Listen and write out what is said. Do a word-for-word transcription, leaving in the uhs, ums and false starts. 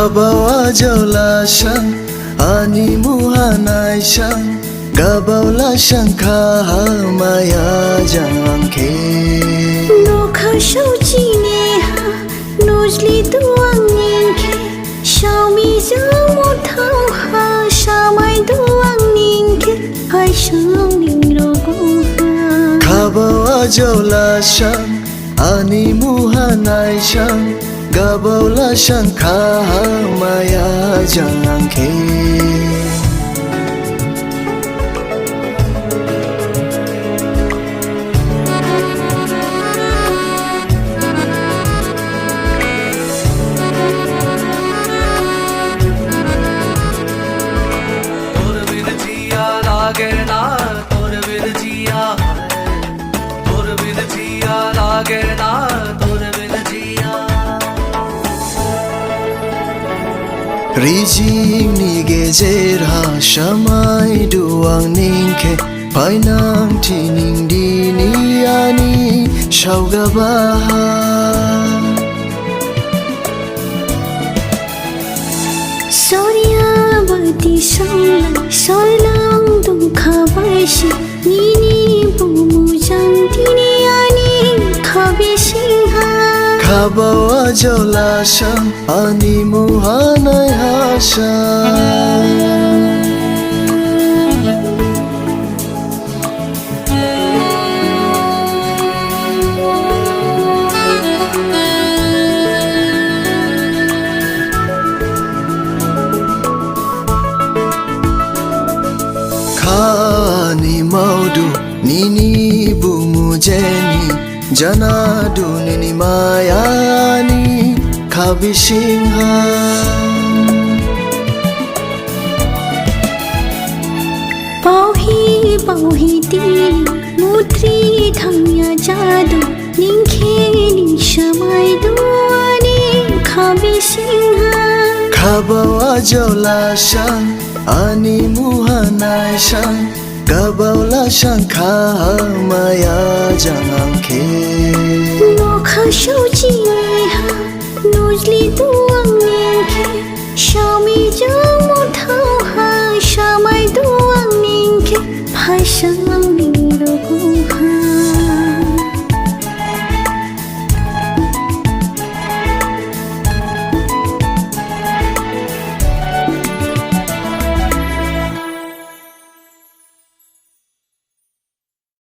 Gabao ajao lasang, ani muha naisang, gabao lasang kha hamai ajang ang khe. Nokha saochi ne ha, nojli du ang ning khe, saomi jang muthao ha, samai du ang ning khe, hai sang ning rogo ha. Gabao ajao lasang, ani muha naisang, gabao lasang kha hamai ajang ang khe. Rijing ni gejer ha samai du ang ning khe, phainang thi ning dini ani saogaba ha. Soriya bati saola, soilang dongkha baisi, nini bumu jang dini ani kha bising ha. Gabao ajao lasang, ani muha naihasang. Khani maodu nini bumu jeni, jana du nini maya ni kha bising ha. Baohi, baohi dini, mutri thangya jadu, ning khe ning samai du ani kha bising ha. Gabao ajao lasang, ani muha naisang, gabao lasang kha hamai ajang ang khe. Nokha saochi